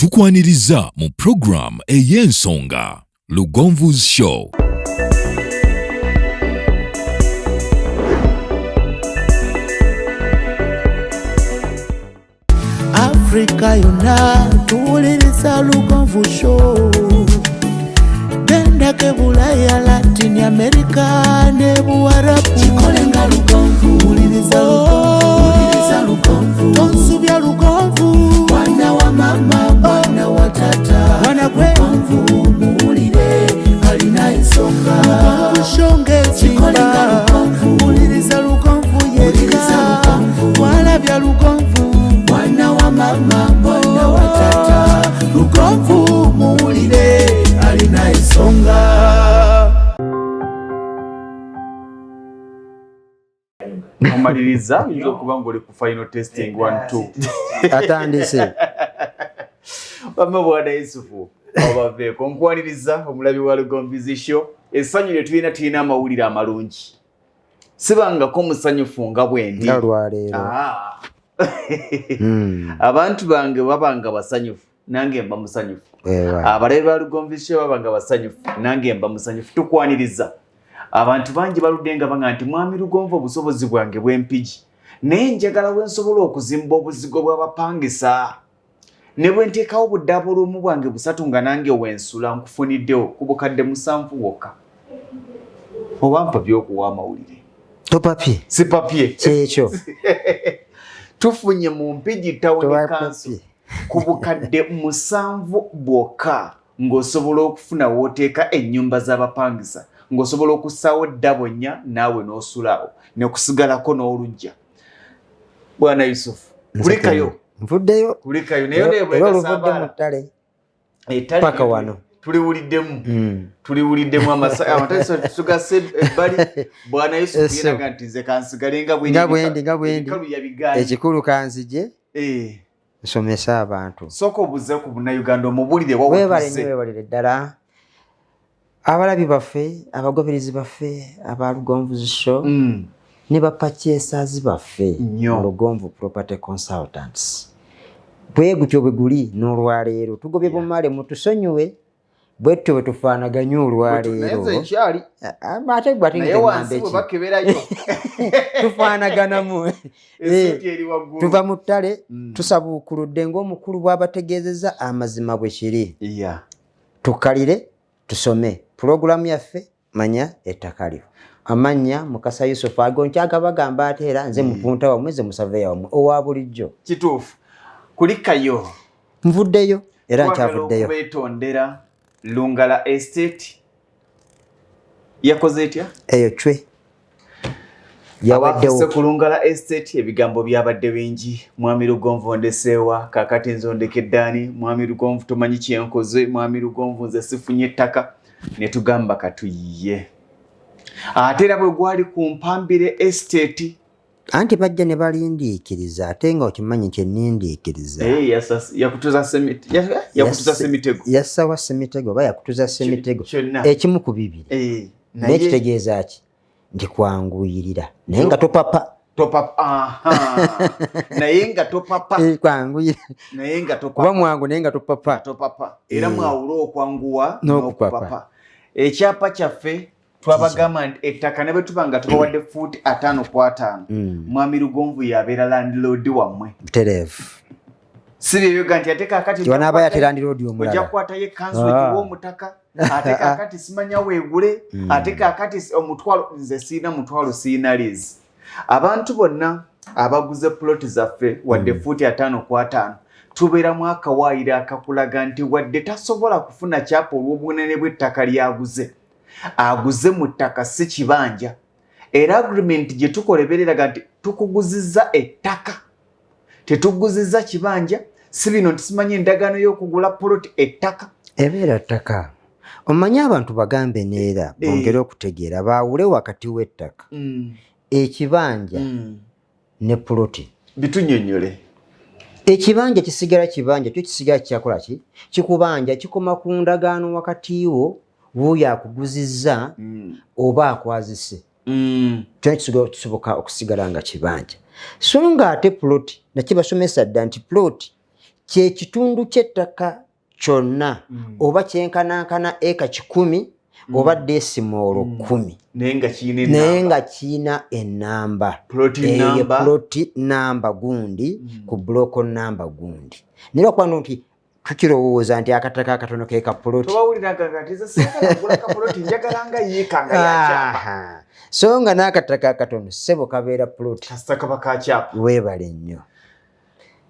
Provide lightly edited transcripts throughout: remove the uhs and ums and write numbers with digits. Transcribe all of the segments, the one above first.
Tukwaniriza mu program ey'ensonga Lugonvu's Show. Afrika yonna tuwuliriza Lugonvu Show. Gendako e Bulaya, Latin America ne Buwarabu. Kikolenga Lugonvu, wuliriza Lugonvu, wuliriza Lugonvu. Tonsubya Lugonvu, mwana wa mama, mwana wa tata. Mwana gwe Lugonvu, muwulire alina ensonga. Lugonvu Show ng'ezimba. Lugonvu, wuliriza Lugonvu yekka. Walabya Lugonvu, mwana wa mama, mwana wa tata. Lugonvu muwulire alina ensonga. Omaliriza oyinza okuba ng'oli ku final testing 1 2. Atandise. Bamma bwana Yusufu obaveeko, nkwaniriza omulabi wa Lugonvu's Show. Essanyu lye tulina, tulina amawulire amalungi. Sibangako musanyufu nga bwendi nga olwaleero. Ah. Abantu bange babanga basanyufu, nange mba musanyufu. Abalabi ba Lugonvu's Show babanga basanyufu, nange mba musanyufu. Tukwaniriza. Abantu bangi baludde nga banga nti mwami Lugonvu, obusobozi bwange bw'Empigi, naye njagala bwe nsobola okuzimba obuzigo bw'abapangisa ne bwe nteekawo buddaabulumu bwange busatu nga nange wensula. Nkufuniddewo ku bukadde 7 wokka. Oba mpa by'okuwa amawulire? Topapye. Si papye. Kyekyo. Tufunye mu Mpigi Town Tewapapye. Council ku bukadde 7 bwokka ng'osobola okufuna w'oteeka ennyumba z'abapangisa, ng'osobola okussaawo double nnya naawe n'osulaawo nekusigalako n'oluggya. Bwana Yusufu, kulikayo. Nvuddeyo. Kulikayo naye. Era oluvudde mu ttale Ettale paka wano. Tuliwuliddemu, tuliwuliddemu amatale tugase ebbali. Bwana Yusufu Eso. yenaga nti nze kansigale nga Nga bwendi, nga bwendi. Ebikalu yabigaanye. Ekikulu kanzije Eh, nsomese abantu. Sooka obuze ku Munnayuganda, omubulire Weebale nnyo. wawatuze. Weebalire ddala abalabi baffe, abagoberezi baffe aba Lugonvu's Show ne ba purchasers baffe Nnyo. mu Lugonvu Property Consultants. Bwe gutyo bwe guli n'olwaleero, tugobye bumale, mutusonyiwe, bwetyo bwe tufaanaganye Naye olwaleero. nze nkyali Ah, ate gwe ate naye nze wansi ŋŋamba bwe eki? bakeberayo Tufaanaganamu. Esuuti eri waggulu. Tuva mu ttale, tusabuukuludde ng'omukulu bw'abategeezezza amazima bwe kiri. Tukalire tusome pulogulaamu yaffe Manya Ettaka Lyo. Amannya Mukasa Yusufu, ago nkyagabagamba, ate era nze mupunta wammwe, nze musaveya wammwe owa bulijjo. Kituufu, kulikayo. Nvuddeyo era Twagala nkyavuddeyo. okubeetondera Lungala Estate yakoze etya? Eyo cwe Abafuse yaweddewo. ku Lungala Estate, ebigambo byabadde bingi. Mwami Lugonvu, ondeseewa? Kakati nze ondekeddaani? Mwami Lugonvu, tomanyi kyenkoze? Mwami Lugonvu, nze sifunye ettaka. Ne tugamba katuyiye. Ate era bwe gwali ku Mpambire Estate. Anti bajja ne balindiikiriza, ate nga okimanyi nti ennindiikiriza Eh, yakutuza semitego. Yassawa semitego oba yakutuza semitego. Kyonna. Ekimu ku bibiri. Eh, Naye kitegeeza ki? Nti kwanguyirira naye nga topapa. Topapa, aha, naye nga topapa. Eh, kwanguyira. Naye nga Kuba topapa. mwangu naye nga topapa. Topapa. Era mwawule okwanguwa N'okupapa. n'okupapa. Ekyapa kyaffe twabagamba nti ettaka ne bwe tuba nga tubawadde fuuti 50 ku 50, mwami Lugonvu yabeera landlord wammwe. Butereevu. Si byebyoga nti ate kakati Wanaaba ate landlord ojja omulala. kukwatayo ekkanzu Ah. egiwa omutaka, ate kakati simanya weegule, ate kakati omutwalo nze siina mutwalo, siina liizi. Abantu bonna abaguze puloti zaffe wadde fuuti 50 ku 50, tubeeramu akawaayiro akakulaga nti wadde tasobola kufuna kyapa olw'obunene bw'ettaka lyaguze, aguze mu ttaka si kibanja. Era agreement gye tukola ebeera eraga nti tukuguzizza ettaka, tetuguzizza kibanja. Si bino nti simanyi endagaano y'okugula poloti, ettaka. Ebeera ttaka. Omanyi abantu bagambe neera bongere okutegeera, baawule wakati w'ettaka, ekibanja ne puloti. Bitunyonyole. Ekibanja kisigala kibanja, kyo kisigala kyakola ki? Kikubanja. Kikoma ku ndagaano wakati wo wuuyo akuguzizza oba akwazise. Kyona kisoboka okusigala nga kibanja. So nga ate ploti, nakibasomesa dda nti ploti Kyekitundu ky'ettaka kyonna oba kyenkanankana eka 100 oba desimoolo 10, Naye nga kiina naye ennamba. Nga kiina enamba. Plot Eyo number. Plot namba gundi ku block namba gundi, naye lwakuba nti tukirowooza nti akataka akatono ke ka plot. Tobawuliraga nga nti saagala kugula kapuloti, njagala nga yiika nga yakyapa. Aha. So nga n'akataka akatono, ssebo, kabeera plot. Kasita kaba kakyapa. Weebale nnyo.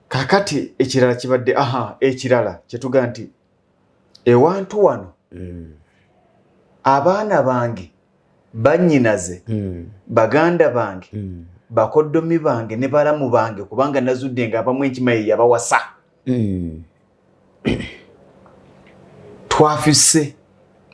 Kakati ekirala kibadde, aha, ekirala kyetuga nti ewantu wano abaana bange, bannyinaze, baganda bange, bakoddomi bange ne balamu bange, kubanga nazudde nga abamu enkima ye yabawasa. Twafise.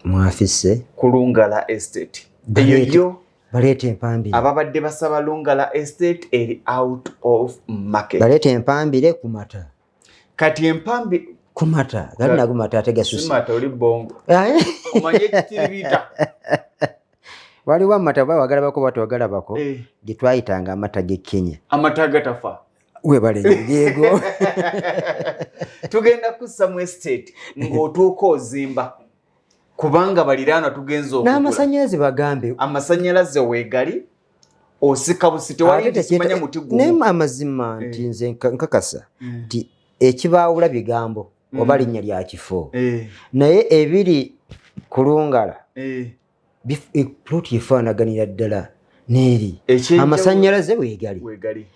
Mwafise. Ku Lungala Estate eyo. Yo Baleeta empambire. Ababadde basaba Lungala Estate eri out of market. Baleeta empambire ku mata. Kati empambi Ku mata gali, nago mata ate gasuse. Simata, oli bongo, omanye ekikiribiita. Waliwo amata ba wagalabako, batogalabako, ge twayitanga amata g'e Kenya. Amata agatafa. Webale nnyo, yego. Tugenda kussa mu estate ng'otuuka ozimba, kubanga baliraanwa tugenza okugula. N'amasanyalaze bagambe. Amasanyalaze weegali, osika busi, tewali Ate nti simanya muti naye gumu. Amazima nti nze nkakasa nti ekibaawula bigambo oba linnya lya kifo, naye ebiri ku Lungala, ploti efaanaganira ddala n'eri. Amasanyalaze weegali. Weegali.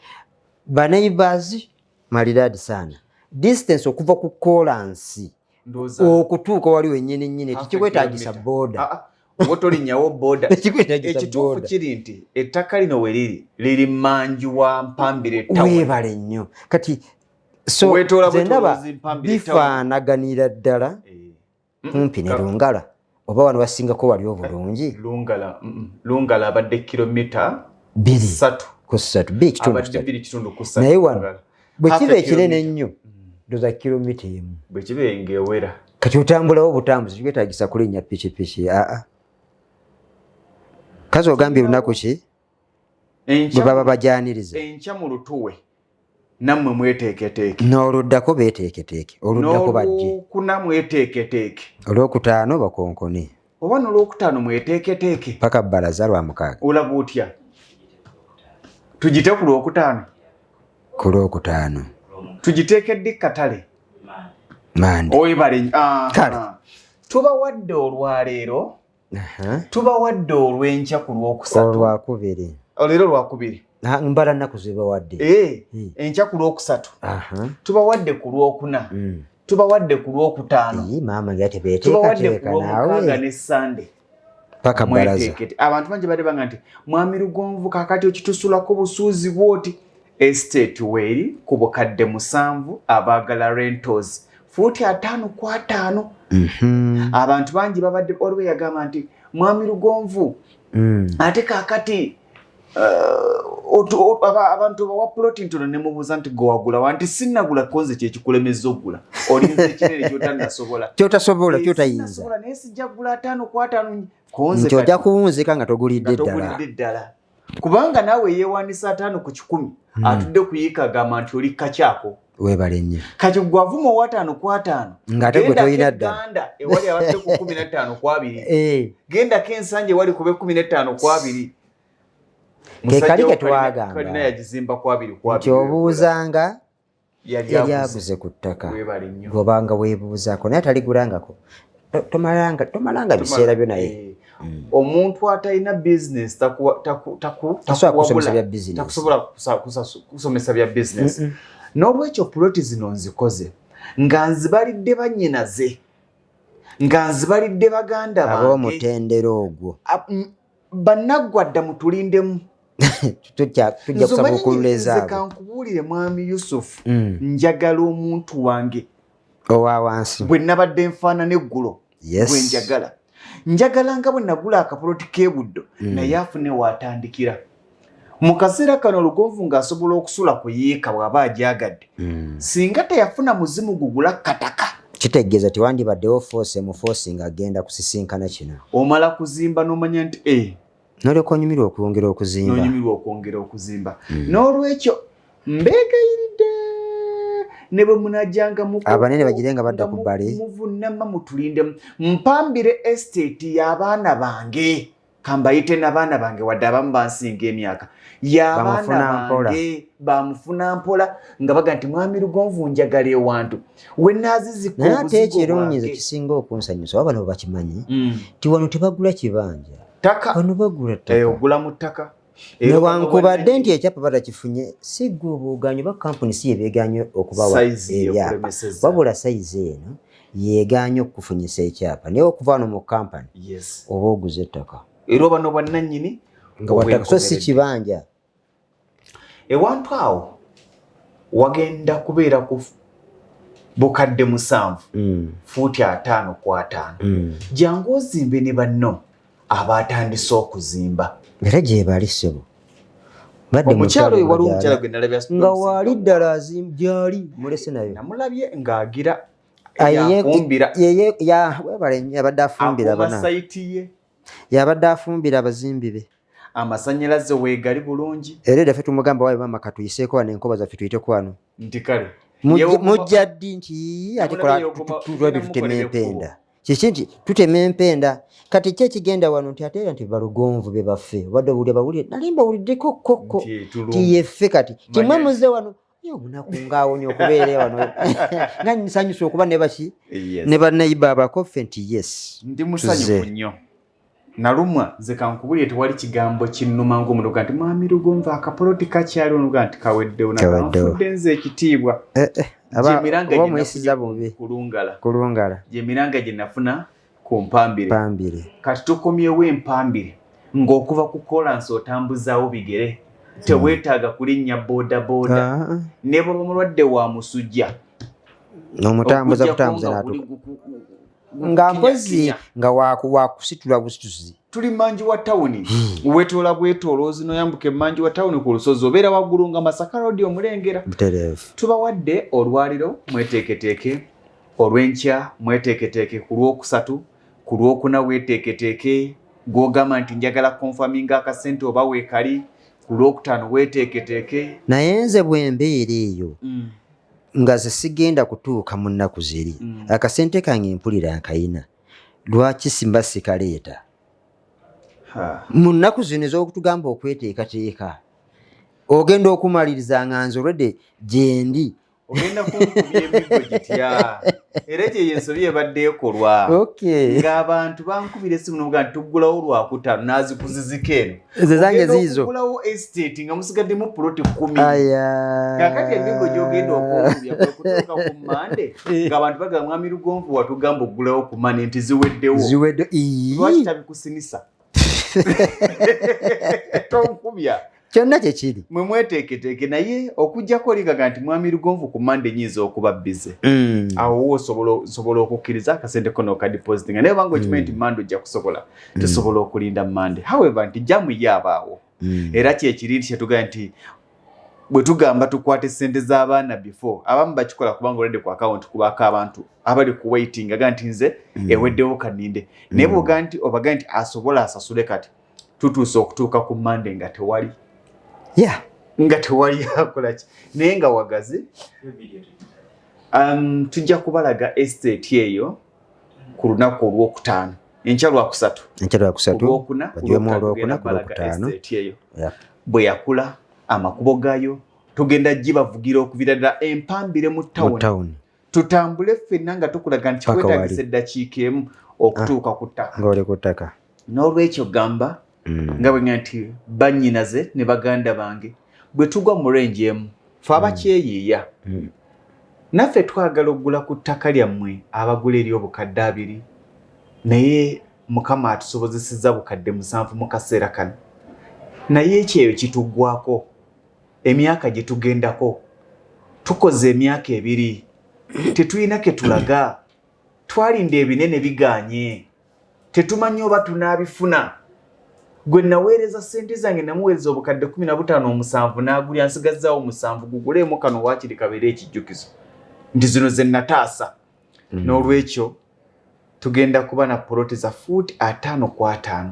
Baneighbors maridadi sana, distance okuva ku kolansi Ndowooza okutuuka wali wennyini nnyini half a tekikwetagisa kilometer. boda. Ah, ah, oba tolinnyawo boda. Tekikwetagisa Ekituufu boda. kiri nti ettaka lino we liri, liri manju wa Mpambire town. Weebale nnyo. Kati so Weetoola nze ndaba bwetoolozi Mpambire town. bifaanaganira ddala kumpi ne Lungala, oba wano wasingako wali obulungi. Lungala, Lungala abadde kilomita 2 3. Ku 3, 2.3. Abadde 2.3. Naye wano bwe Half kiba a ekinene kilometer. ennyo, ndoza kilomita 1. Bwe kiba ng'ewera. Kati otambulawo obutambuzi, kikwetagisa kulinnya pikipiki? Aa, kazi ogambye lunaku ki bwe baba bajaniriza? Enkya mu lutuwe, nammwe mweteeketeeke. N'oluddako beeteeketeeke, oluddako bajje. N'olwokuna mweteeketeeke. Olwokutaano bakonkone. Oba n'olwokutaano mweteeketeeke. Paka bbalaza lwa mukaaga. Olaba otya, tugite ku lwokutaano? Ku lwokutaano. Tugiteeke ddi katale? Mande. Oyebale. Kale. Tubawadde olwaleero, tubawadde olw'enkya ku lwokusatu. Olwakubiri. Olwero lwakubiri. Ah, mbala nnaku zebawadde. Eh, enkya ku lwokusatu, tubawadde ku lwokuna, tubawadde ku lwokutaano, Ii, maama nga tubawadde ku tebeteekateeka lwomukaaga naawe ne Sande. Paka bbalaza. Mweteekete. Abantu bangi badde banga nti mwami Lugonvu, kakati okitusulako busuuzi bwoti. Estate weeri ku 7,000, abaagala rentals fuuti 50 ku 50. Abantu bangi babadde, waliwo yagamba nti mwami Lugonvu, ate kakati abantu bawa ploti ntono. Ne mubuuza nti gwe wagula wa? Nti sinnagula. Konze kyekikulemeza okugula, olinze ekinene kyotanasobola. Kyotasobola. Eh, Kyotayinza. sinnasobola, naye sijja kugula 50 ku 50 konze Nti ojja kati kuwunzika nga togulidde nga ddala. togulidde ddala, kubanga naawe yeewanisa 50 ku 100 atudde kuyiika, agamba nti oli kakyako. Weebale nnyo. Kati gwe avuma owa 50 ku 50, Ng'ate gwe gendako tolina ddala. Egganda ewali abadde ku 15 ku 20. Eh, Gendako Ensanja ewali kuba 15 ku 20. Ke kali Musajja ke wo twagamba. kalina yagizimba ku abiri ku Nti abiri. obuuzanga Yali yali aguze. aguze ku ttaka. Weebale nnyo. Gobanga weebuuzaako naye ataligulangako. Tomalanga biseera byo naye. Eh, omuntu atalina bizinesi Tasobola kusomesa bya business. Takusobola kusomesa bya bizinesi. N'olwekyo puloti zino nzikoze nga nzibalidde bannyinaze, nga nzibalidde baganda bange. Ab'omutendera ogwo. Bannaggwadda mutulindemu. Tujja Nze kusaba omanyi okulula nze ezaabwe. Kankubuulire, mwami Yusufu, njagala omuntu wange owa wansi. Bwe nabadde nfaanana eggulo, bwe njagala. Njagala nga bwe nagula akapoloti k'ebuddo, naye afune waatandikira mu kaseera kano olugonvu ng'asobola okusula ku yiika bw'aba agyagadde, singa teyafuna muzimu gugula kataka. Kitegeeza tewandibaddewo force mu force ng'agenda kusisinkana kino. Omala kuzimba n'omanya nti e Nolyoka onyumirwa okwongera okuzimba. N'onyumirwa okwongera okuzimba. N'olwekyo mbeegayiridde, Ne bwe munajjanga Abanene bagire nga badda ku bbali. Muvunama, mutulindemu. Mpambire estate y'abaana bange, kambayite n'abaana bange, wadde abamu bansinga emyaka, y'abaana Bamufuna mpola. bange, bamufuna mpola, nga baga nti, "Mwami Lugonvu, njagala ewantu wenaazizika." Naye ate ekirungi, nze kisinga okunsanyusa, oba bano bakimanyi ti wano tebagula kibanja. Ttaka. Wano bagula ttaka. Ogula mu ttaka. Newankubadde nti ekyapa batakifunye, si gwe obuuganyi oba kampuni si yebeeganye okubawa Size ebyapa, yekulemesezza. wabula size eno yeeganye okukufunyisa ekyapa. Naye okuva wano mu kampani oba oguze ettaka. Era oba n'obwannannyini Nga wattaka, so si obwenkomeredde. kibanja. Ewantu awo wagenda kubeera ku 7,000, fuuti 50 ku 50. Jangu ozimbe ne banno abatandise okuzimba. Era gyebali, ssebo. Badde mu Omukyalo oyo, kyalo waliwo gyali. omukyala gwe nalabye Nga waali ddala gyali mulese nayo. Namulabye ng'agira Aye yafumbira. Webale nnyo, yabadde afumbira Akuuma bana. site ye. Yabadde afumbira abazimbi be. Amasanyalaze weegali bulungi. Era edda ffe tumugamba, "Waawe maama, katuyiseeko wano, enkoba zaffe tuyiteko wano." Nti kale. Mujja ddi? Nti ate kola tulwabe, tutema empenda. Kiki nti tutema empenda kati ki ekigenda wano? Nti ate era nti balugonvu be baffe, obadde owulira bawulire, nali mbawuliddeko kokko ti yeffe. Kati timwe muze wano ye omunaku ngaawonya okubeera wano, nga nsanyusa okuba ne baki ne bannayiba abakoffe nti yes. Ndi musanyufu Tuzze. nnyo. Nalumwa nze, kankubulire, tewali kigambo kinnuma ng'omuntu ga nti, "Mwami Lugonvu, akapoloti kakyali?" Onuga nti kaweddewo. Kaweddewo. Nakanfudde nze ekitiibwa. Eh, eh, Gyemiranga oba gye muyisiza nafunye bubi. Kulungala. Kulungala. Gyemiranga gye nafuna ku Mpambire. Pambire. Kati tukomyewo Empambire, ng'okuva ku kolansi otambuzaawo bigere, teweetaaga kulinnya boodabooda. Ah, ah. Ne bw'oba mulwadde wa musujja, N'omutambuza okuggyako butambuza nga n'atuuka. guli Nga gukinya- mpozi kinya. nga wakusitula busituzi. Tuli manji wa tawuni, wetoola bwetooloozi noyambuka emanji wa tawuni ku lusozi, obeera waggulu nga Masaka Road omulengera. Butereevu. Tubawadde olwaliro, mweteeketeeke olw'enkya, mweteeketeeke ku Lwokusatu, ku Lwokuna weeteeketeeke. Gwogamba nti njagala confirminga akasente oba weekali, ku Lwokutaano weeteeketeeke. Naye nze bwe mbeera eyo nga ze sigenda kutuuka mu nnaku ziri, akasente kange mpulira nkayina, lwaki simba sikaleeta mu nnaku zino ez'okutugamba okweteekateeka? Ogenda okumaliriza nga nze olwedde gyendi. Ogenda kunkubya emiggo gitya? Era ekyo yensobi ebadde ekolwa, ng'abantu bankubira essimu noga nti tuggulawo Lwakutaano, n'azikuzizika eno. Ezo zange Ogenda ziizo. okuggulawo estate nga musigaddemu puloti 10. Aya. Kakati emiggo gy'ogenda okunkubya kwe kutuuka ku Mande ng'abantu bagamba, "Mwami Lugonvu, watugamba oggulawo ku Mande nti ziweddewo." Ziwedde. Ii. Lwaki tabikusinisa? Tonkubya. Kyonna kyekiri. Mwe mweteeketeeke, naye okugjako oligaga nti, "Mwami Lugonvu, ku Mande nyinza okuba busy," awo wo nsobola okukkiriza akasente ko nokadepositinga. Naye obanga okimanyi nti Mande ojja kusobola, tusobola okulinda Mande. However, nti jam ye abaawo. Era kyekiri nti kyetugamba nti bwe tugamba tukwate sente z'abaana before, abamu bakikola kubanga olwedde ku akawunti kubaako abantu abali ku waiting, aga nti nze eweddewo kaninde. Naye bwoga nti obaga nti asobola asasule kati, tutuuse okutuuka ku Mande nga tewali nga tewali akolaki, naye nga wagazi. Tujja kubalaga estate eyo ku lunaku Olwokutaano, enkya Lwakusatu. Enkya Lwakusatu. Olwokuna. Bagiwemu Olwokutaano Olwokuna, tugenda ku kubalaga Lwokutaano. estate eyo bwe yakula, amakubo gaayo tugenda gibavugira okuvira ddala Empambire mu Mu tawuni. tawuni. Tutambule ffenna nga tukulaga nti Paka kikwetagisa wali. eddakiika emu okutuuka ku ttaka. Ng'oli ku ttaka. N'olwekyo gamba nga bwe nga nti bannyinaze ne baganda bange, bwe tugwa mu range emu, fe abakyeyiiya, naffe twagala okugula ku ttaka lyammwe abagula eri 20,000, naye Mukama atusobozesezza 7,000 mu kaseera kano. Naye ekyeyo kituggwako, emyaka gye tugendako, tukoze emyaka 2, tetulina ke tulaga. Twalinda ebinene biganye, tetumanyi oba tunaabifuna. Gwe naweereza ssente zange, namuweereza 15,000, 7 n'agulya, nsigazzaawo 7, guguleemu kano waakiri kabeere ekijjukizo nti zino ze nataasa. N'olwekyo tugenda kuba na poloti za fuuti 50 ku 50.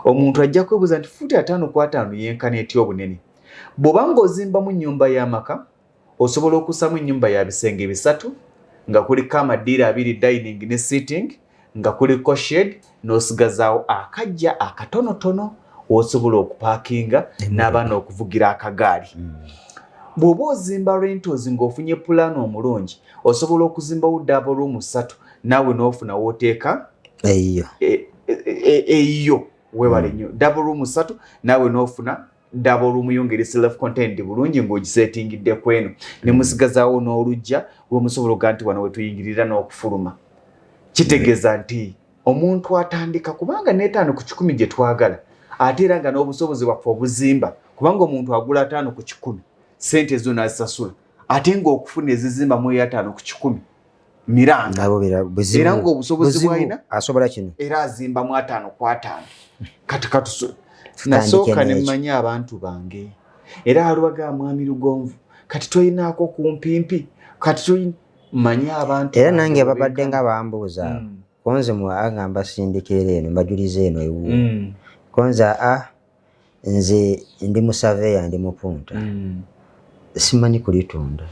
Omuntu ajja kwebuuza nti fuuti 50 ku 50 yenkana etya obunene? Bw'oba ng'ozimbamu nnyumba y'amaka, Osobola okussamu ennyumba ya bisenge 3 nga kuliko amadiiro 2, dining ne sitting, nga kuliko shed, n'osigazaawo akajja akatonotono wosobola okupaakinga n'abaana okuvugira akagaali. Bw'oba ozimba rentals ng'ofunye pulaani omulungi, osobola okuzimbawo double room 3, naawe n'ofuna w'oteeka eyiyo. Eyiyo, weebale nnyo. Double room 3, naawe n'ofuna double room yo ng'eri self contained bulungi ng'ogisetingidde ku eno, ne musigazaawo n'oluggya lwemusobola okugaa nti wano we tuyingirira n'okufuluma. Kitegeeza nti omuntu atandika, kubanga n'5 ku 100 gye twagala, ate era nga n'obusobozi bwaffe obuzimba, kubanga omuntu agula 50 ku 100, sente ezo n'azisasula, ate ng'okufuna ezizimbamu eyo 50 ku 100 miranga. Nabo buzibu. Era ng'obusobozi Buzibu. bw'alina Asobola kino. Era azimbamu 50 ku 50. Kati katuso Tutandike nasooka ne n'ekyo. mmanya abantu bange, era aliwaga mwami Lugonvu, kati toyinaako kumpimpi, kati toyina manye abantu Era bange nange bwe babadde benkana. nga bambuuza konze nga mbasindika era eno mbajuliza eno ewuwo. Konze a nze ndi musaveya, ndi mupunta, simanyi kulitunda.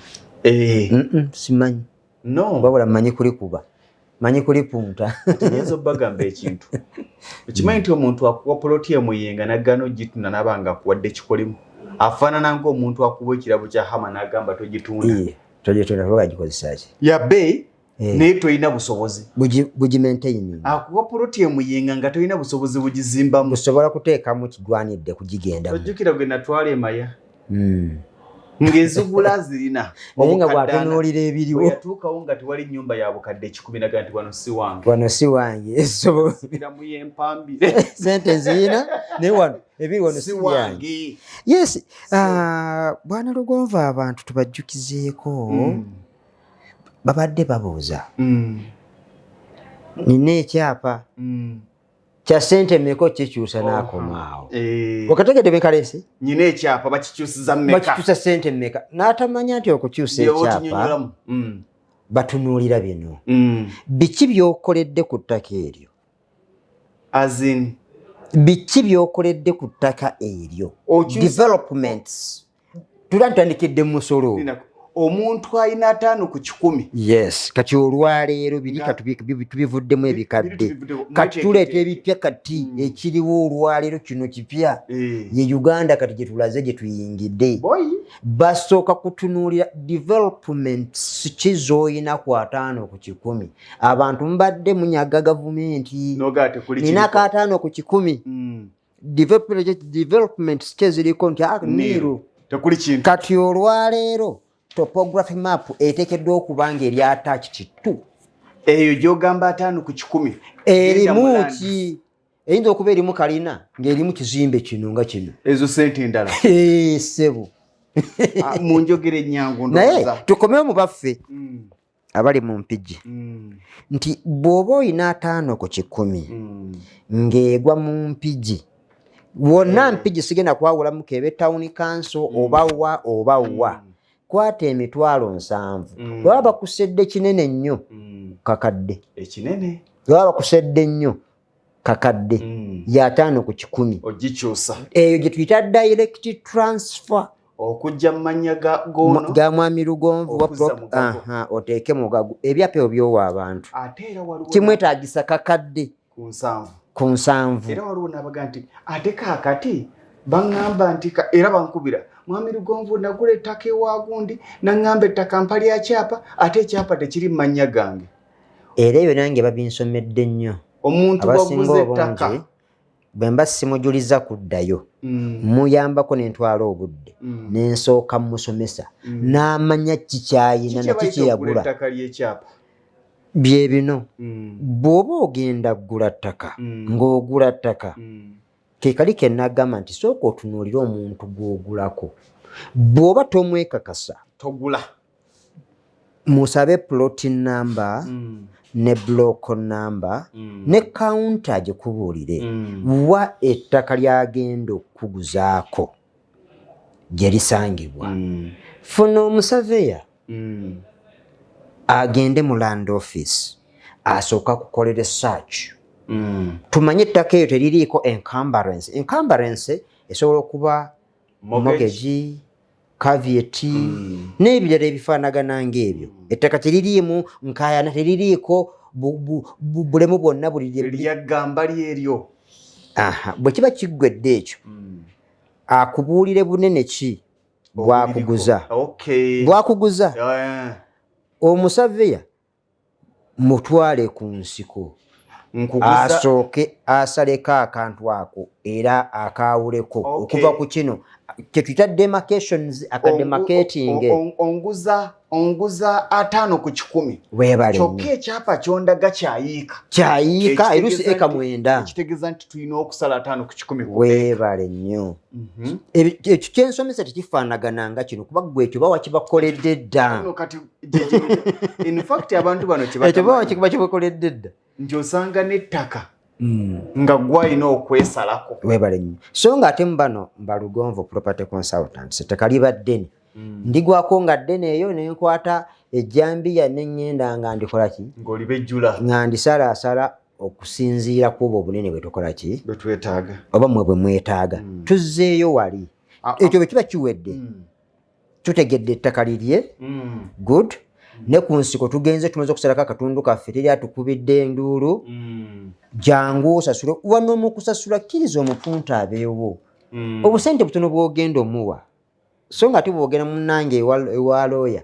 Simanyi. No. Wabula manyi kulikuba, manyi kulipunta. Nyinza obbagamba ekintu, okimanyi nti omuntu akuwa poloti emuyenga nagana ogitunda, naba nga akuwadde kikolimu, afaanana ng'omuntu akuwa ekirabo kya Hummer n'agamba togitunda. Iye, togitunda kuba gikozesa ki? Ya bbeeyi. Naye tolina busobozi. Bugimaintaining. Akuwa poloti emuyenga nga tolina busobozi bugizimbamu. Busobola kuteekamu kigwanidde kugigendamu. Ojjukira gwe natwala emaya ng'ezigula zirina Naye nga obukadde 40. bw'atunuulira ebiriwo. Bwe yatuukawo nga tewali nnyumba ya bukadde 100, naga nti wano si wange. Wano si wange. So sibiramu yempambire. Sente nziyina, naye wano ebiri wano si si byange. Wange. Yes, ah, bwana Lugonvu, abantu tubajjukizeeko. Babadde babuuza, nina ekyapa kya sente meka okikyusa n'akomaawo? Okategedde bekaleese? Nyina ekyapa bakikyusiza mmeka? Bakikyusa sente mmeka? N'atamanya nti okukyusa ekyapa Okinyonyolamu. Batunuulira bino: biki by'okoledde ku ttaka eryo? As in? Biki by'okoledde ku ttaka eryo? Developments. Tuba ntandikidde mu musolo. Omuntu alina 50 ku 100. Yes, kati olwaleero biri tubivuddemu ebikadde. Biri tubivuddemu. Kati tuleeta ebipya. Kati ekiriwo olwaleero kino kipya. Ye Uganda kati gye tulaze, gye tuyingidde. Boyi. Basooka kutunuulira developments ki z'oyina ku 50 ku 100. Abantu mubadde munyaga gavumenti. Nogaa tekuli Nina kiriko. 50 ku 100, developments ki eziriko? Nti ah, niiru. Tekuli kintu. Kati olwaleero topography map eteekeddwa okuba nga eri attached to Eyo gyogamba 50 ku 100. Genda mu Erimu land. ki? Eyinza okuba erimu kalina ng'erimu kizimbe kino nga kino. Ezo sente endala. Eh, ssebo. Ah, mu njogera ennyangu, Naye ndowooza tukomewo mu baffe abali mu Mpigi nti bw'oba oyina 50 ku 100 ng'egwa mu Mpigi wonna, Mpigi sigenda kwawulamu kebe town council oba wa oba wa, kwata 700,000. Bwaba bakusedde kinene nnyo, kakadde. Ekinene. Bwaba bakusedde nnyo, kakadde ya 50 ku 100. Ogikyusa. Eyo gye tuyita direct transfer. Okujja mu mannya ga goono. Ga mwami Lugonvu wa Okuzza mu gago. Aha, oteeke mu gago ebyapa ebyo byowa abantu. Ate era waliwo Kimwetaagisa kakadde. Ku 70. Ku 70. Era waliwo n'abaga nti ate kaakati baŋŋamba nti era bankubira, mwami Lugonvu, nagula ettaka ewagundi, naŋŋamba ettaka mpa lya kyapa, ate ekyapa tekiri mu mannya gange. Era ebyo nange babinsomedde nnyo. Omuntu Abasinga waguze ettaka obungi bwe mba simujuliza kuddayo, muyambako nentwala obudde nensooka musomesa n'amanya ki kyayina Kiki naki abayita okugula kyeyagula. ettaka ly'ekyapa? Bye bino: bw'oba ogenda kugula ttaka, ng'ogula ttaka, ke kali ke nagamba nti sooka otunuulire omuntu gw'ogulako. Bw'oba tomwekakasa, Togula. Musabe plot number ne block number ne counter gikubuulire wa ettaka lyagenda okukuguzaako gye lisangibwa. Funa omusaveya agende mu land office asooka kukolera search, tumanye ettaka eyo teririiko encumbrance. Encumbrance esobola okuba Mortgage. mortgage. Caveat n'ebirala ebifaanagana ng'ebyo. Ettaka teririimu nkaayana, teririiko bulemu bwonna buli Lyaggamba lyeryo. Aha, bwe kiba kiggwedde ekyo, akubuulire bunene ki bwakuguza. Bwakuguza. Omusaveya mutwale ku nsiko. Nkuguza. Asooke asaleko akantu ako era akawuleko okuva ku kino kyetuyita demarcations, akademarcating. Onguza 50%. Weebale. Kyokka Nnyo. Ekyapa kyondaga kyayiika. Kyayiika erusi Ekitegeeza eka 9. Ekitegeeza nti tulina okusala 50% ku. Weebale nnyo. Ekyo kyensomesa tekifaanagana nga kino, kuba gwe ekyo bawa kibakoledde dda. No, kati in fact abantu bano kye Ekyo bawa batamanyi kiba kibakoledde dda. Nti osanga n'ettaka nga gwalina okwesalako. Weebale nnyo. So nga ate mu bano Balugonvu Property Consultants, ettaka liba ddene, ndigwako nga ddene eyo nenkwata ejjambiya neŋŋenda nga ndikola ki? Ng'olibejjula. Nga ndisalaasala okusinziira ku obwo obunene bwe tukola ki? Bwe twetaaga. Oba mmwe bwe mwetaaga. Tuzzeeyo wali. Ekyo bwe kiba kiwedde, tutegedde ettaka lirye. Good. Ne ku nsiko tugenze, tumaze okusalako akatundu kaffe, teri atukubidde enduulu. Jangu osasule. Wano mu kusasula, kkiriza omupunta abeewo. Obusente butono bw'ogenda omuwa, so nga ate bwogenda munnange ewa looya,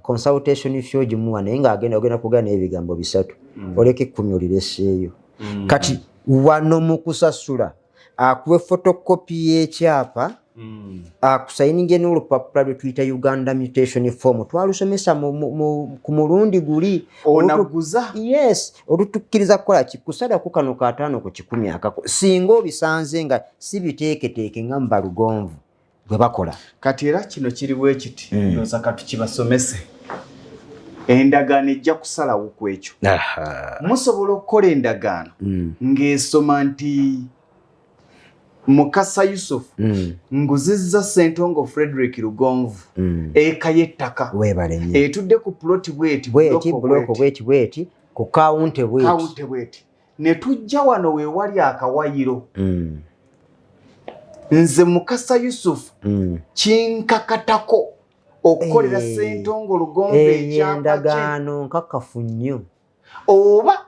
consultation fee ogimuwa, naye ng'agenda ogenda kugana n'ebigambo bisatu, oleka 10 olireseeyo. Kati wano mu kusasula akuwe photocopy y'ekyapa, akusayininge n'olupapula lwe tuyita Uganda Mutation Form. Twalusomesa ku mulundi guli. Onaguza. Yes, olutukkiriza kukola ki? Kusalako kano ka 50% akako, singa obisanze nga si biteeketeeke nga mubalugonvu bwe bakola. Kati era kino kiriwo ekiti, ndowooza katukibasomese. Endagaano ejja kusalawo ku ekyo. Musobola okukola endagaano ng'esoma nti Mukasa Yusuf nguzizza Ssentongo Frederick Lugonvu eka y'ettaka Weebale nnyo. Etudde ku puloti bweti, bweti, buloko buloko bweti bweti, ku kawunte bweti. Kawunte bweti, ne tujja wano weewali akawayiro. Nze Mukasa Yusuf kinkakatako okukolera Ssentongo Lugonvu Eyo ekyapa kye. Endagaano nkakafu nnyo. Oba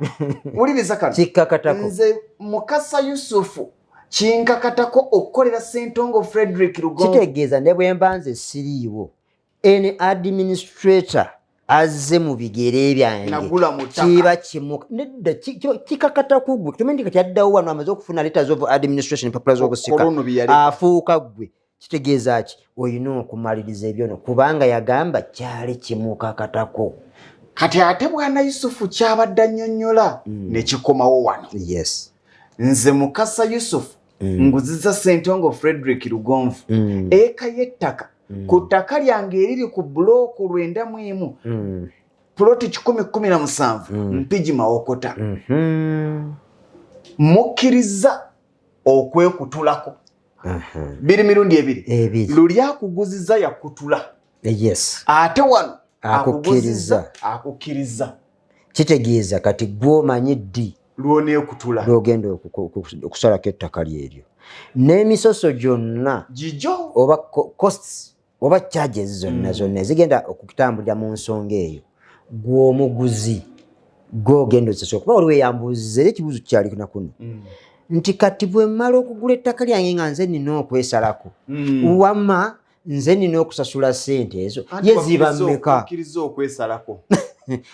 wuliriza kano. Kikkakatako. Nze Mukasa Yusufu kinkakatako okukolera Ssentongo Frederick Lugonvu. Kitegeeza ne bwe mba nze siriiwo, an administrator azze mu bigere byange, Nagula mu ttaka. Kiba kimu nedda, kikakata ku ggwe. Tumanyi nti kati addawo wano amaze okufuna letters of administration, empapula z'obusika, Kolono bye yaleka. Afuuka ggwe. Kitegeeza ki? Olina okumaliriza ebyono, kubanga yagamba kyali kimukakatako. Kati ate bwana Yusufu kyabadde annyonnyola ne kikomawo wano. Nze Mukasa Yusufu nguziza Ssentongo Frederick Lugonvu eka y'ettaka ku ttaka lyange eriri ku bulooku 91, puloti 117, Mpigi Mawokota. Mukkiriza okwekutulako. Biri mirundi ebiri. Ebiri. Luli akuguziza yakutula. Ate wano Akukkiriza. akuguziza akukkiriza. Kitegeeza kati gw'omanyi ddi lw'oneekutula, lw'ogenda okusalako ettaka lyeryo n'emisoso gyonna gijo oba costs oba charges zonna zonna ezigenda okutambulira mu nsonga eyo, gw'omuguzi gw'ogenda osasula. Kuba waliwo eyambuuziza era ekibuuzo kyali nakuno nti kati bwe mmala okugula ettaka lyange nga nze nina okwesalako, wamma nze nina okusasula ssente ezo, Anti ye ziba mmeka? Wakkiriza okwesalako,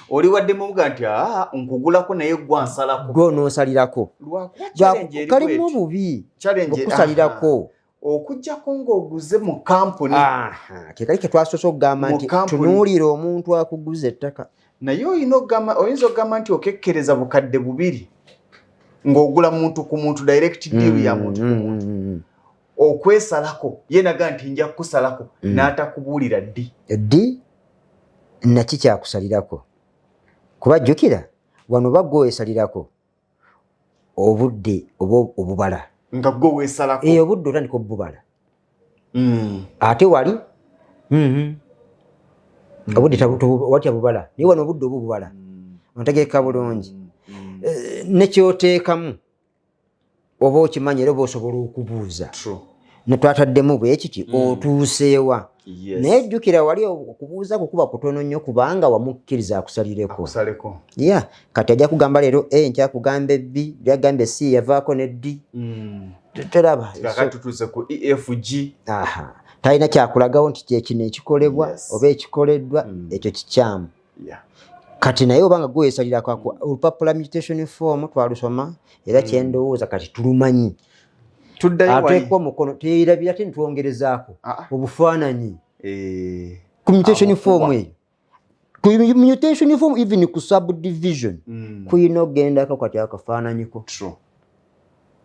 oli wadde mubuga nti aa, nkugulako naye gwa nsalako. Gwe onoosalirako. Lwakuba challenge eri Kalimu bweti. obubi Challenge, okusalirako. aha. Okuggyako ng'oguze mu kampuni. Aha, kekali ke twasoose okugamba Mu nti kampuni. tunuulira omuntu akuguza ettaka. Naye oyina okugamba, oyinza okugamba nti okekkereza 2000 ng'ogula muntu ku muntu, direct deal ya muntu ku muntu. Okwesalako ye naga nti nja kukusalako, n'atakubuulira ddi. Ddi naki kyakusalirako, kuba jjukira wano ba gwe weesalirako obudde oba obubala. Nga gwe weesalako. Eh, obudde otandika obubala. Ate wali obudde watya bubala, naye wano obudde obububala, ontegeka bulungi. Eh, nekyoteekamu oba okimanyi era oba osobola okubuuza. True. Netwataddemu bwe kiti, otuuseewa? Yes. Naye jjukira wali okubuuza kukuba kutono nnyo, kubanga wamukkiriza akusalireko. Akusaleko. Ya, kati ajja kugamba leero A, nkya kugamba B, lyagambe C, yavaako ne D. Teraba. Kakati tutuuse ku EFG. Aha, talina kyakulagawo nti kyekino ekikolebwa oba ekikoleddwa. Ekyo kikyamu. Kati naye obanga gwe weesalirako olupapula, mutation form twalusoma era kyendowooza kati tulumanyi. Tuddayo wali. Ateekwa omukono, teyerabira, ate nitwongerezaako Ah, ah. obufaananyi ku mutation Awo form kuba. eyo. Ku mutation form, even ku subdivision, kuyina okugendako kati akafaananyiko. True.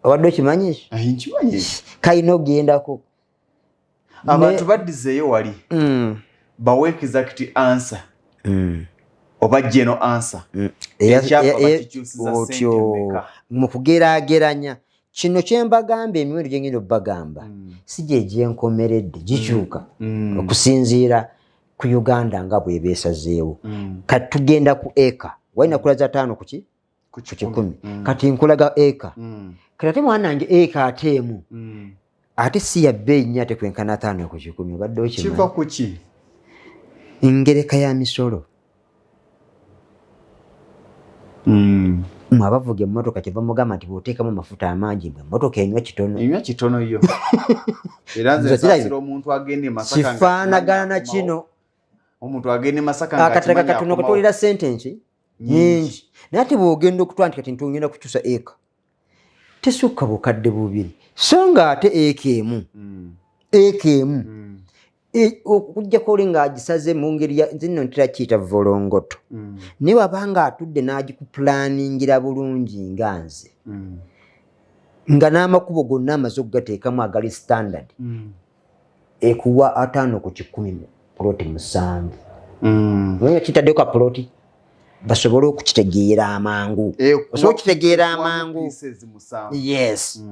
Obadde okimanyi ekyo? Ayi, nkimanyi. Kalina okugendako. Abantu baddizeeyo wali, bawe exact answer oba general answer. Ekyapa bakikyusiza ssente Otyo mmeka? Mu kugeraageranya kino kyembagamba, emiwendo gyengenda obbagamba si gye gyenkomeredde, gikyuka okusinziira ku Uganda nga bwebeesazeewo. Kati tugenda ku eka, walina kulaza 5 kuki? Ku Ku 100. Kati nkulaga eka. Kati ate mwana wange, eka ate emu ate si ya bbeeyi nnyo, ate kwenkana 50%. Obadde Kiva okimanyi? ku ki? Ngereka ya misolo. Mwe abavuga emmotoka, kyeva mugamba nti bw'oteekamu amafuta amangi, bwe emmotoka enywa kitono. Enywa kitono yo, era nze Nze kirabye. nsaasira omuntu agenda e Masaka nga Kifaanagana na akimanyi kino. akomawo. Omuntu agenda e Masaka nga Akataka akimanyi katono akomawo. katwalira sente nki? Nyingi. Naye ate bw'ogenda okutwala nti kati ntongenda kukyusa eka, tesukka 2000, so nga ate eka emu, eka emu, okujjako oli ng'agisaze mu ngeri ya nze nno ntera kiyita volongoto, naye wabanga atudde n'agikupulaningira bulungi nga nze, nga n'amakubo gonna amaze okugateekamu agali standard, ekuwa 50% mu puloti 7. Naye kitaddeko ka puloti basobole okukitegeera amangu. Osobola okukitegeera Ekuwa amangu. Pieces 7. Yes,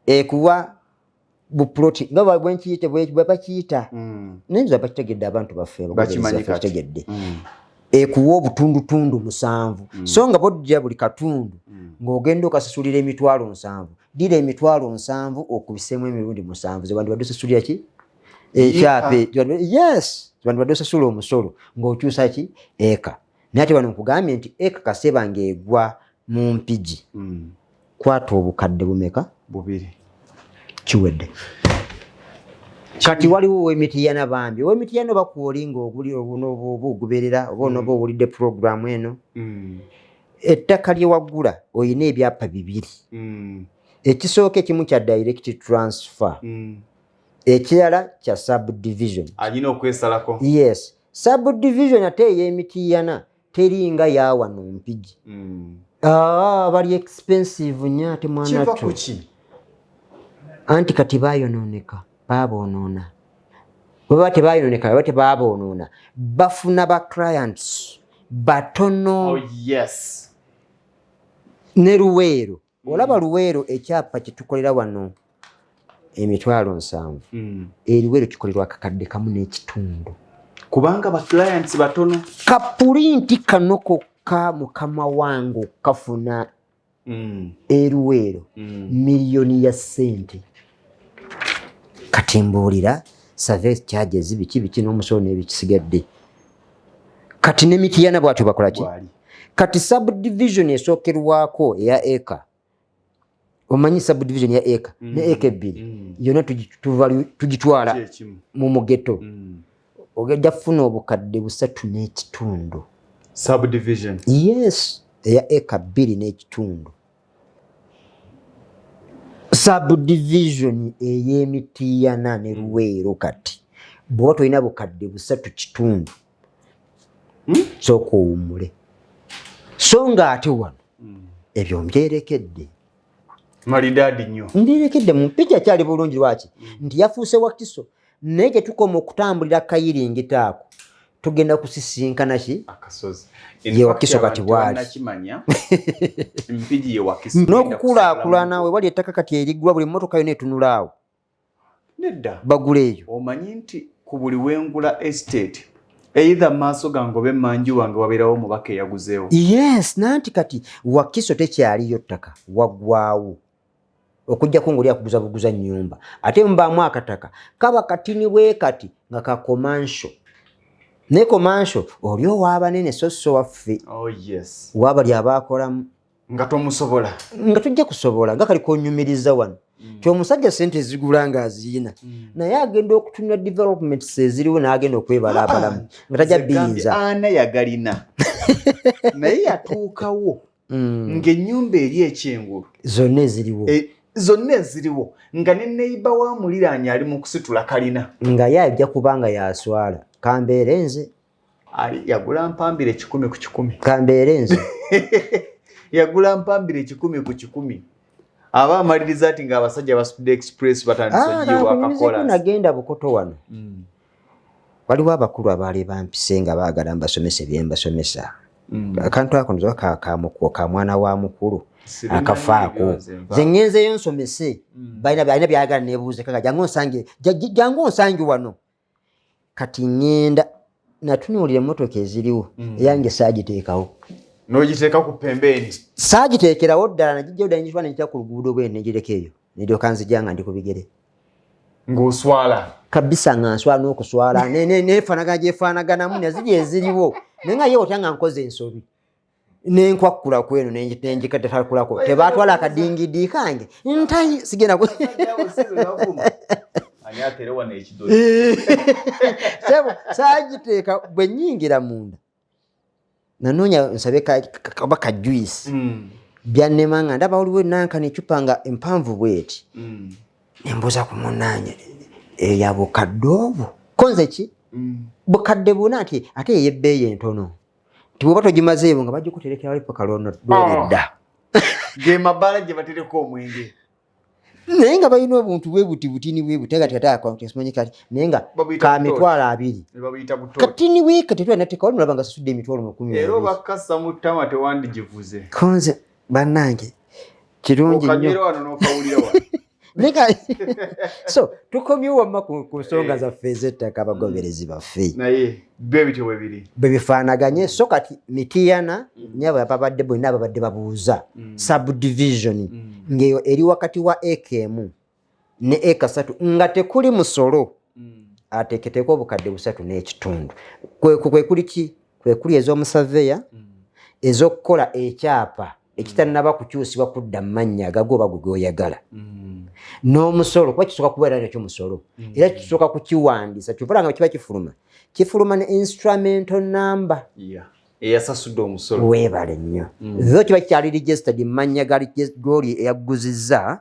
ekuwa bupuloti nga bwenkiyita, bwe bakiyita, naye nze bakitegedde, abantu baffe Bakimanyi abagoberezi baffe kati. bakitegedde. Ekuwa obutundutundu 7, so nga bodira buli katundu ng'ogenda okasasulira 700,000. Dira 700,000 okubiseemu emirundi 7 zewandibadde osasulira ki? Ekyapa. Yes, zewandibadde osasula omusolo ng'okyusa ki? Eka. Naye ate wano nkugambye nti eka kaseeba ng'egwa mu Mpigi, kwata obukadde bumeka? 2. Kiwedde. Kati waliwo ow'emitiyana, bambi ow'emitiyana, oba kwoli ng'oguli oba oguberera oba onoba owulidde puroguramu eno, ettaka lye waggula olina ebyapa bibiri. Ekisooka ekimu kya direct transfer, ekirala kya subdivision. Alina okwesalako. Yes, subdivision ate ey'emitiyana teringa yawano Mpigi. Ah, bali expensive nnyo ate mwana Kiva ttu. ku ki? Anti kati bayonooneka, baboonoona. Bwe baba tebayonooneka, baba tebaboonoona, bafuna ba clients batono. Oh yes. Ne Luweero, olaba Luweero ekyapa kyetukolera wano 700,000, eruweero kikolerwa 1,500. Kubanga ba clients batono. Kapulinti kano kokka, mukama wange, okafuna eruweero miliyoni ya ssente. Kati mbuulira, survey charges, biki biki, n'omusolo n'ebikisigadde. Kati ne Mitiyana bwatyo bakola ki? Bwali. Kati subdivision esookerwako eya eka, omanyi subdivision ya eka ne eka 2, yonna tugitwala Kyekimu. mu mugeto, ogenda kufuna 3,500. Subdivision. Yes, eya eka 2.5. Subdivision ey'emitiyana ne Luweero, kati bw'oba tolina 3,500, sooka owummule. So nga ate wano ebyo mbyerekedde. Malidaadi nnyo. Mbyerekedde mu Mpigi akyali bulungi. Lwaki? Nti yafuuse Wakiso, naye gye tukoma okutambulira kayiringita ako, tugenda kusisinkana ki? Akasozi. Ye Wakiso kati bw'ali. Nakimanya Mpigi ye Wakiso. N'okukulaakulana we wali ettaka kati erigulwa, buli mmotoka yonna etunula awo. Nedda. Bagula eyo. Omanyi nti ku buli wengula estate, either maaso gange oba emanju wange, wabeerawo omubaka eyaguzeewo. Yes, nanti kati Wakiso tekyaliyo ttaka, waggwawo. Okujjako ng'oli akuguza buguza nnyumba, ate mubaamu akataka kaba katini bwe kati nga ka commercial, naye commercial oli ow'abanene, so so waffe. Oh, yes. Wabali abaakolamu. Nga tomusobola. Nga tujja kusobola, nga kali konyumiriza wano ti omusajja sente zigula nga aziyina, naye agenda okutunula developments eziriwo n'agenda okwebalaabalamu nga tajja Nze gambye, biyinza. Ana yagalina, naye yatuukawo ng'ennyumba eri ekyengulu zonna eziriwo. E, zonna eziriwo, nga ne neighbour wa muliraanye ali mu kusitula kalina. Nga ye ajja kuba nga yaswala, kambeere nze. Ali yagula mpambire 100 ku 100. Kambeere nze. Yagula mpambire 100 ku 100, aba amaliriza ati ng'abasajja basitudde express batandise ogiwa Nakunyumizeko. akakola. Nagenda Bukoto wano, waliwo abakulu abaali bampise nga baagala mbasomese byembasomesa. Akantu ako nzoba ka mwana wa mukulu. Sibimanyi. Akafaako. Ebyo nze nva. Nze ŋŋenzeyo nsomese, balina byagala nebuuze kaga jangu onsange, jangu onsange wano. Kati ŋŋenda natunuulira emmotoka eziriwo, eyange saagiteekawo. N'ogiteeka ku pembeeni. Saagiteekerawo ddala, nagijjawo ddala negitwala negita ku luguudo bwe negireka eyo, neryoka nzija nga ndi ku bigere. Ng'oswala. Kabisa, nga nswala n'okuswala, nefaanagana gyefaanaganamu neziri eziriwo, naye nga ye otya nga nkoze ensobi nenkwakkula ku eno nenjikatakulako, tebatwala akadingidi kange ntayi sigenda Ani atere wano ekidoli? Sebo, saagiteeka. Bwe nnyingira munda nanoonya nsabe oba ka juice, byannema, nga ndaba waliwo enankana ecupa nga empanvu bweti. Nembuuza ku munnange, eyo ya bukadde obwo? Ko nze ki, bukadde buna, nti ate ey'ebbeeyi entono, nti bw'oba togimazeewo nga bagikuterekera wali paka lwolidda. Ge mabaala gye batereka omwenge. Naye nga balina obuntu bwe buti butini bwe buti, kati ate simanyi kati, naye nga Babuyita ka butooti. 20,000. Ne babuyita butooti. Katini wiika tetwali nateeka wali, mulaba nga sasudde emitwalo makumi Era abiri. obakassa mu ttama tewandigivuze. Konze bannange, kirungi nnyo. Okanywera wano n'okawulira wano. Naye so tukomyewo wamma ku nsonga zaffe ez'ettaka, abagoberezi baffe. Naye byo bityo bwe biri. Bwe bifaanaganye. So kati Mitiyana nyabo ababadde bonna ababadde babuuza subdivision ng'eyo eri wakati wa eka 1 ne eka 3 nga tekuli musolo, ateeketeeka obukadde 3.5. Kwe kuli ki? Kwe kuli ez'omusaveya, ez'okukola ekyapa ekitannaba kukyusibwa kudda mu mannya agago oba gwe goyagala, n'omusolo, kuba kisooka kubeera nakyo musolo, era kisooka kukiwandiisa. Kyova nga kiba kifuluma, kifuluma ne instrumental number. Yeah. Eyasasudde omusolo. Weebale nnyo. Zo kiba kikyali registered mu mannya goli eyaguzizza,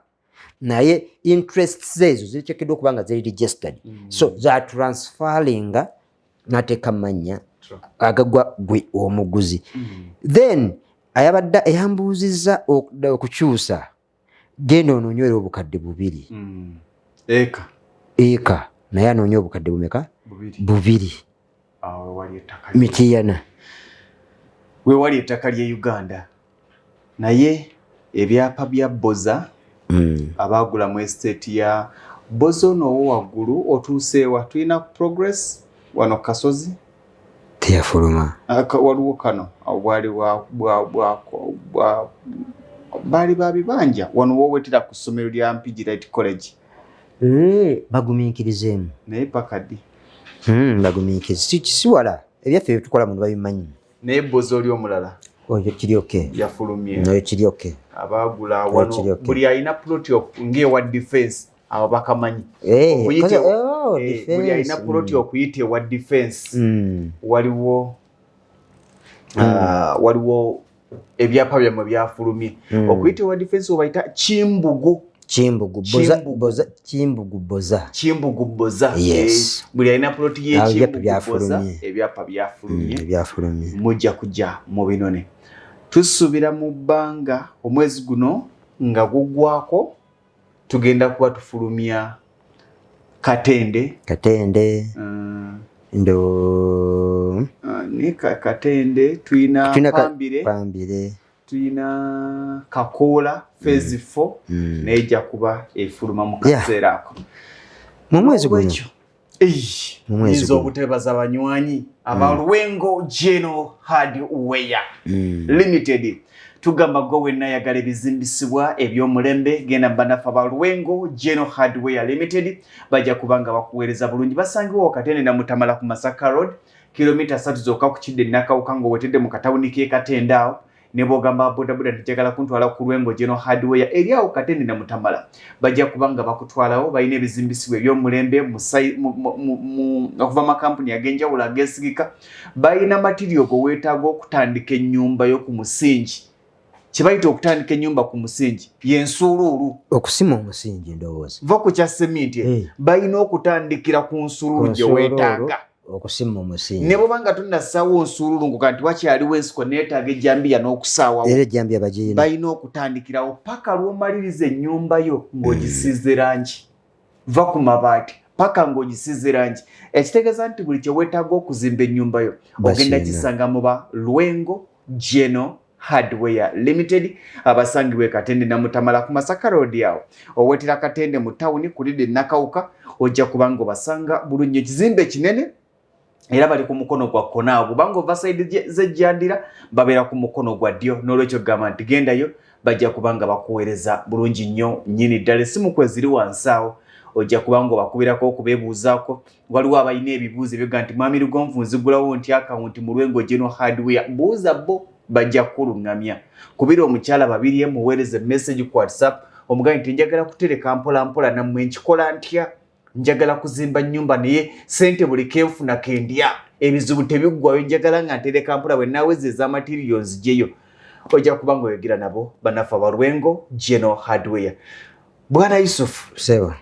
naye interests ezo ziteekeddwa okuba nga ziri registered, so za transferringa n'ateeka mu mannya agagwa gwe omuguzi. Then ayabadde eyambuuzizza okukyusa, genda onoonywera obukadde 2. Eka. Eka, naye anoonye obukadde bumeka? 2. 2. Awo wali ettaka. Mitiyana. Wewali ettaka ly'e Uganda, naye ebyapa bya Boza, abaagula mu estate ya Boza ono owo waggulu otuuseewa, tulina progress wano Kasozi. Teyafuluma. Waliwo kano awo bwali baali babibanja wano woowetera ku ssomero lya Mpigi Light College. Bagumiikirizeemu. Naye paka ddi? Bagumiikirize, si wala, ebyaffe byetukola muno babimanyi. Naye Boza oli omulala Oyo kiri okay. yafulumye. Oyo kiri okay. Abaagula Oyo wano kiri okay. buli alina ploti ng'ewa Defense, abo bakamanyi. Oh, Buli alina defense, ploti okuyita ewa Defense, waliwo waliwo ebyapa byammwe byafulumye. Okuyita ewa Defense webayita Kimbugu. Kimbugu Boza. Kimbugu. Boza, Kimbugu Boza. Kimbugu Boza. Yes. Buli alina ploti Awo ebyapa y'Ekimbugu Boza, byafulumye. ebyapa byafulumye. Byafulumye. Mujja kujja mu binone. Tusuubira mu bbanga omwezi guno nga guggwako tugenda kuba tufulumya Katende. Katende. Ndo Ne Katende tulina Tulina Pambire. Pambire. Tulina Kakoola phase 4, naye ejja kuba efuluma mu kaseera ako. Mu mwezi guno. N'olwekyo, Mu mwezi nyinza guno. obuteebaza banywanyi aba Lwengo General Hardware Limited. Tugamba gwe wenna ayagala ebizimbisibwa eby'omulembe, genda bannaffe aba Lwengo General Hardware Limited, bajja kuba nga bakuweereza bulungi. Basangibwa Wakatende Namutamala ku Masaka Road, kilomita 3 zokka ku kidde Nakawuka ng'owetedde mu katawuni k'e Katende awo. Ne bw'ogamba bodaboda nti njagala kuntwala ku Lwengo General Hardware eri awo Katende Namutamala, bajja kuba nga bakutwalawo. Balina ebizimbisibwa eby'omulembe okuva makampuni ag'enjawulo ageesigika. Balina material gwe weetaaga okutandika ennyumba yo ku musingi. Kye bayita okutandika ennyumba ku musingi y'ensuuluulu, okusima omusingi ndowooza. Va ku kya seminti. Balina okutandikira ku nsuuluulu gye weetaaga okusima omusingi. Ne bw'oba nga tonnassaawo nsuuluulu nguga nti wakyaliwo ensiko, neetaaga ejjambiya n'okusaawawo, era ejjambiya bagiyina. Balina okutandikirawo paka lw'omaliriza ennyumba yo ng'ogisiize langi. Va ku mabaati paka ng'ogisiize langi, ekitegeeza nti buli kye weetaaga okuzimba ennyumba yo ogenda kisanga mu ba Lwengo General Hardware Limited, abasangibwa e Katende Namutamala ku Masaka Road awo owetera Katende mu tawuni kulidde Nakawuka, ojja kuba nga obasanga bulungi. Ekizimbe kinene era bali ku mukono gwa kkono awo, kubanga ova side z'ejjandira babeera ku mukono gwa ddyo. N'olwekyo gamba nti gendayo, bajja kuba nga bakuweereza bulungi nnyo nnyini ddala. Essimu kwe ziri wansi awo, ojja kuba nga obakubirako okubeebuuzaako. Waliwo abalina ebibuuzo ebyoga nti mwami Lugonvu, nzigulawo nti akawunti mu Lwengo General Hardware? Buuza bo, bajja kukuluŋŋamya. Kubira omukyala babiri, muweereze message ku WhatsApp, omugambe nti njagala kutereka mpola mpola nammwe, nkikola ntya? Njagala kuzimba nnyumba naye sente buli kenfuna kendya, ebizibu tebiggwayo, njagala nga ntereka mpola, bwe naaweza ez'amaterial nzijeyo. Ojja kuba nga oyogera nabo bannaffe aba Lwengo General Hardware. Bwana Yusufu. Sebo.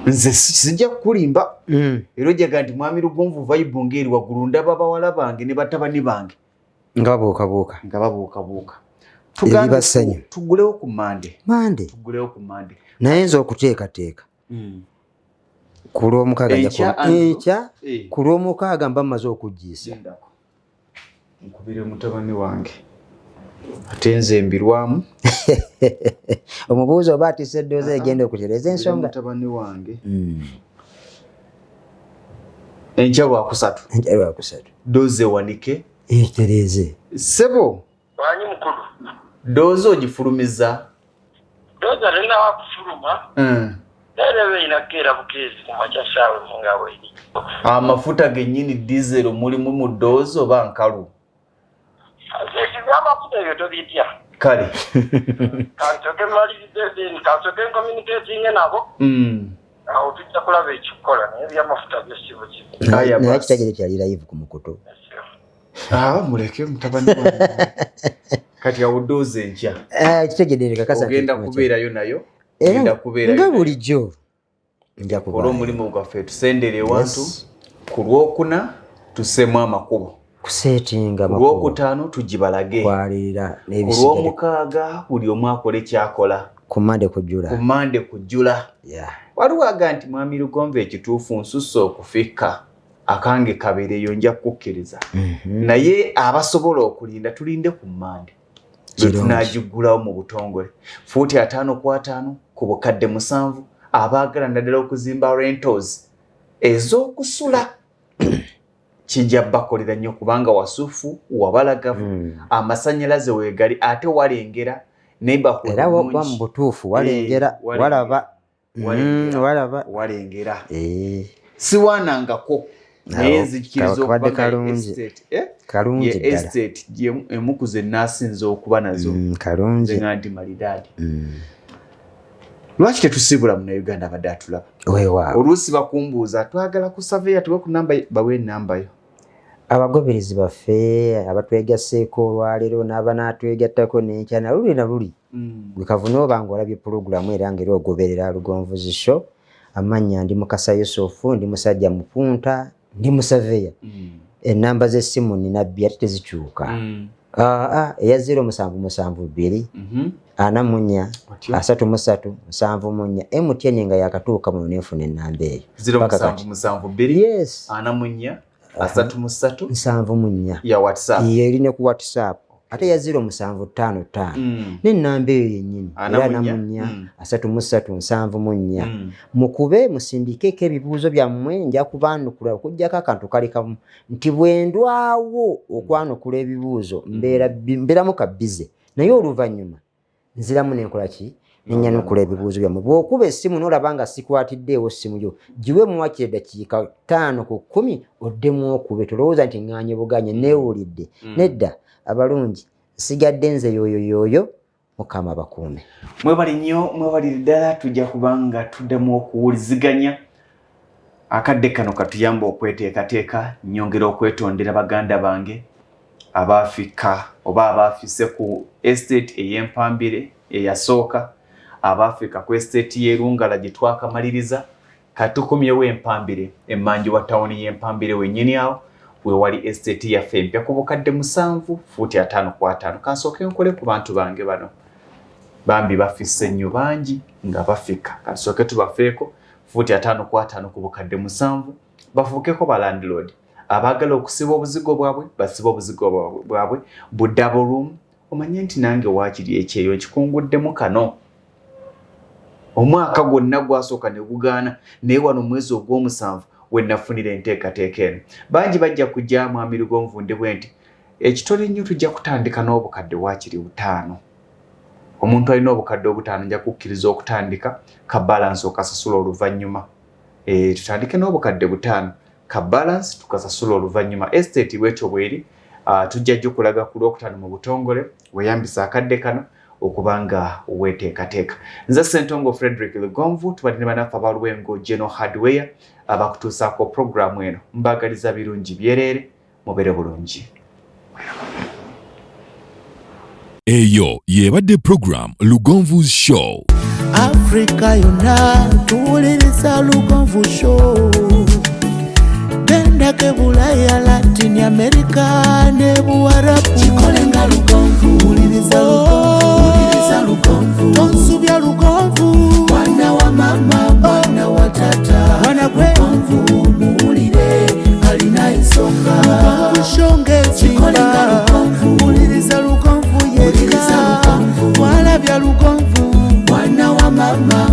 Nze sijja kukulimba. Era ojaga nti mwami Lugonvu, vibe ng'eri waggulu, ndaba bawala bange ne batabani bange nga babuukabuuka. Nga babuukabuuka. Ebiba ssanyu. Tugulewo ku Mande. Mande. Tugulewo ku Mande. Naye nze okuteekateeka ku lwomukaaga. Enkya, Andrew? Enkya. Eh. Ku lwomukaaga mba mmaze okuggiisa. Lindako nkubire mutabani wange, ate nze mbirwamu. Omubuuzi oba atisa eddoozi egenda okutereeza ensonga. Mutabani wange. Enkya lwakusatu. Enkya lwakusatu. Doozi ewanike. Etereeze. Sebo. Wanyi mukulu. Doozi ogifulumiza? Doozi alina kufuluma. Naye erina kukeera bukeezi ku makya saawa emu nga bweri. Amafuta gennyini, diesel, mulimu mu doozi oba nkalu? Ebyamafuta ebyo tobitya. Kale. Kansooke mmalirize, then kansooke ncommunicatinge nabo. Awo tujja kulaba ekikukola, naye ebyamafuta byo si buzibu. Aya, naye basi. Kitegere kyali live ku mukutu. Ah, muleke mutabani wange. Kati awo doozi enkya. Eh, kitegedde, kakasa. Ogenda kubeerayo nayo? Era Ogenda kubeerayo nga nayo. bulijjo nja Olwo kubaayo. omulimu gwaffe tusendere ewantu. Yes. Ku lwokuna tuseemu amakubo. Kuseetinga. Ku lwokutaano tugibalage. Kwalirira Ku n'ebisigadde. lwomukaaga buli omu akole kyakola. Ku Mande Ku kujjula. Mande kujjula. Waliwo aga nti mwami Lugonvu, ekituufu nsusse okufikka, akange kabeereyo, nja kukkiriza. Naye abasobola okulinda, tulinde ku Mande lwe Kirungi. tunaagigulawo mu butongole, fuuti 50 ku 50 ku 7,000. Abaagala naddala okuzimba rentals ez'okusula, kijja bakolera nnyo kubanga wasufu, wabalagavu, amasanyalaze weegali, ate walengera neighborhood. Era woba nnungi. mu butuufu walengera. Eh, walengera. Walaba. Walengera. Walaba. Walengera. Eh. Siwaanangako, naye Awo, nzikiriza kabadde okuba nga kalungi. estate, eh? Kalungi Ye ddala. estate emu ku ze naasinze okuba nazo. Kalungi. Nze nga nti malidaadi. Lwaki tetusiibula Munnayuganda abadde atulaba? Weewaawo. Oluusi bakumbuuza, twagala ku surveyor, tuwe ku namba, bawe enamba yo. Abagoberezi baffe abatwegasseeko olwaleero n'abanaatwegattako n'enkya na luli na luli, gwe kavuna oba ng'olabye pulogulaamu era ng'era ogoberera Lugonvuzi Show, amannya ndi Mukasa Yusufu, ndi musajja mupunta, ndi musaveya. Enamba z'essimu nina bbiri ate tezikyuka. Aa, eya 0772 44 Otyo. 33 74, MTN nga yakatuuka muno nenfuna enamba eyo. Zero Paka musanvu kati. musanvu bbiri Yes. 44 33 74. Ya WhatsApp? Ye, eri ne ku WhatsApp. Ate ya 0755 n'ennamba eyo yennyini era 44 33 74. Mukube musindikeko ebibuuzo byammwe, nja kubaanukula okuggyako akantu kali kamu nti bwe ndwawo okwanukula ebibuuzo mbeeramu kabize, naye oluvannyuma nziramu nenkola ki, nenyanukula ebibuuzo byammwe. Bw'okuba essimu n'olaba nga sikwatiddeewo ssimu yo, giwe muwakira eddakiika 5 ku 10 oddemu okube. Tolowooza nti ŋŋaanye buganye, neewulidde. Nedda, abalungi nsigadde nze yoyo yoyo. Mukama bakuume. Mwebali nnyo, mwebalire ddala. Tujja kubanga tuddamu okuwuliziganya. Akadde kano katuyamba okweteekateeka. Nnyongera okwetondera baganda bange abaafika oba abaafise ku estate ey'Empambire eyasooka, abaafika ku estate y'Erungala gye twakamaliriza. Katukomyewo Empambire, emmanju wa tawuni y'Empambire wennyini awo wewali estate yaffe empya ku 7,000, fuuti 50 ku 50. Kansooke nkole ku bantu bange bano, bambi bafisse nnyo, bangi nga bafika. Kansooke tubafeeko fuuti 50 ku 50 ku 7,000, bafuukeko ba landlord. Abaagala okusiba obuzigo bwabwe basibe obuzigo bwabwe bu double room. Omanye nti nange waakiri ekyeyo nkikunguddemu kano omwaka gwonna gwasooka ne gugaana, naye wano mwezi ogw'omusanvu we nafunira enteekateeka eno. Bangi bajja kujja. Mwami Lugonvu, ndi bwe nti ekitole nnyo, tujja kutandika n'obukadde waakiri 5. Omuntu alina obukadde 5 nja kukkiriza okutandika, ka balance okasasula oluvannyuma. Tutandike n'obukadde 5, ka balance tukasasula oluvannyuma. Estate bwetyo bweri. Tujja gikulaga ku Lwokutaano mu butongole. Weeyambisa akadde kano okuba nga weteekateeka. Nze Sentongo Frederick Lugonvu, tubadde ne banaffe abalwengo General Hardware abakutuusaako puroguramu eno. Mbagaliza birungi byereere, mubeere bulungi. Eyo yebadde program Lugonvu's Show. Afrika yonna tuwuliriza Lugonvu Show. Gendako Bulaya, Latin America ne Buwarabu. Kikolenga Lugonvu, wuliriza Lugonvu, Lugonvu, tonsubya Lugonvu. Mwana wa mama, mwana wa tata, mwana gwe Lugonvu, muwulire alina ensonga. Lugonvu Show ng'ezimba, wuliriza Lugonvu yekka, walabya Lugonvu, mwana wa mama.